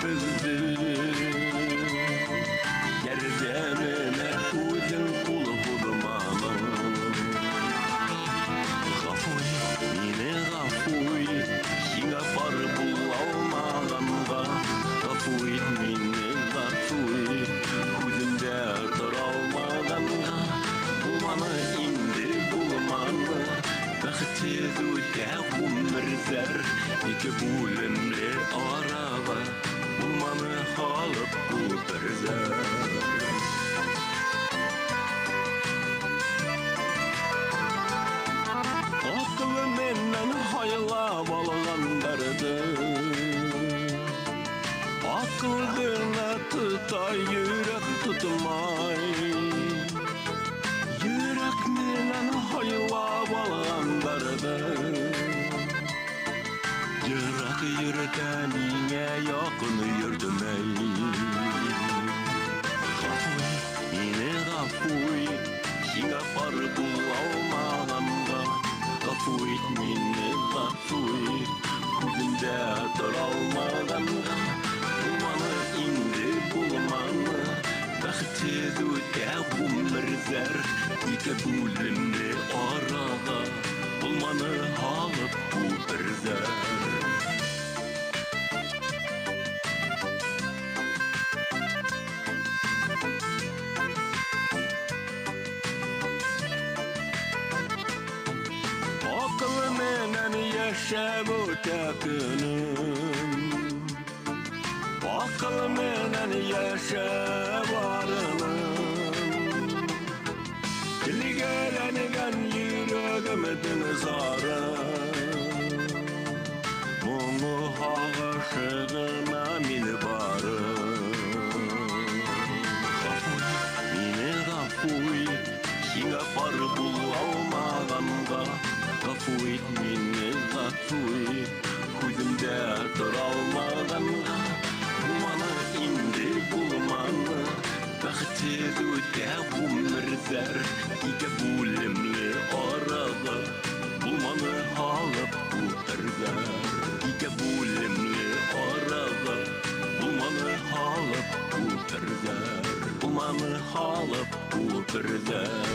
өзде. Ярдәменә үзең кул һуҙманың. Гафу ит мине, гафу ит, һиңә пар булалмағанға. Гафу ит мине, гафу ит, һүҙемдә тора алмағанға. Булманы инде, булманы, бәхетһеҙ үтә ғүмерҙәр. Ике бүлемле арала булманы һалып күперҙәр. Аҡылы менән һайлап алғандарҙы, аҡыл ғына тота, йөрәк тотмай. Йөрәк менән һайлап алғандарҙы, йыраҡ йөрөтә, миңә яҡын йөрөтмәй. Ғәфү ит мине, ғәфү ит, һиңә пар булалмағанға. Ғәфү ит мине, ғәфү ит, һүҙемдә тора алмағанға. Булманы инде, булманы, бәхетһеҙ үтә ғүмерҙәр. Ике бүлемле арала булманы һалып күперҙәр. Аҡылы менән йәшәп үтә көнөм, аҡыл менән йәшәп арыным. Телгәләнгән йөрәгемдең зары, моңо һағышы ғына мин барым. Ғәфү ит мине, ғәфү ит, һиңә пар булалмағанға. Ғәфү ит мине, ғәфү ит, һүҙемдә тора алмағанға. Булманы инде, булманы, бәхетһеҙ үтә ғүмерҙәр. Ике бүлемле арала булманы һалып күперҙәр. Ике бүлемле арала булманы һалып күперҙәр. Булманы һалып күперҙәр.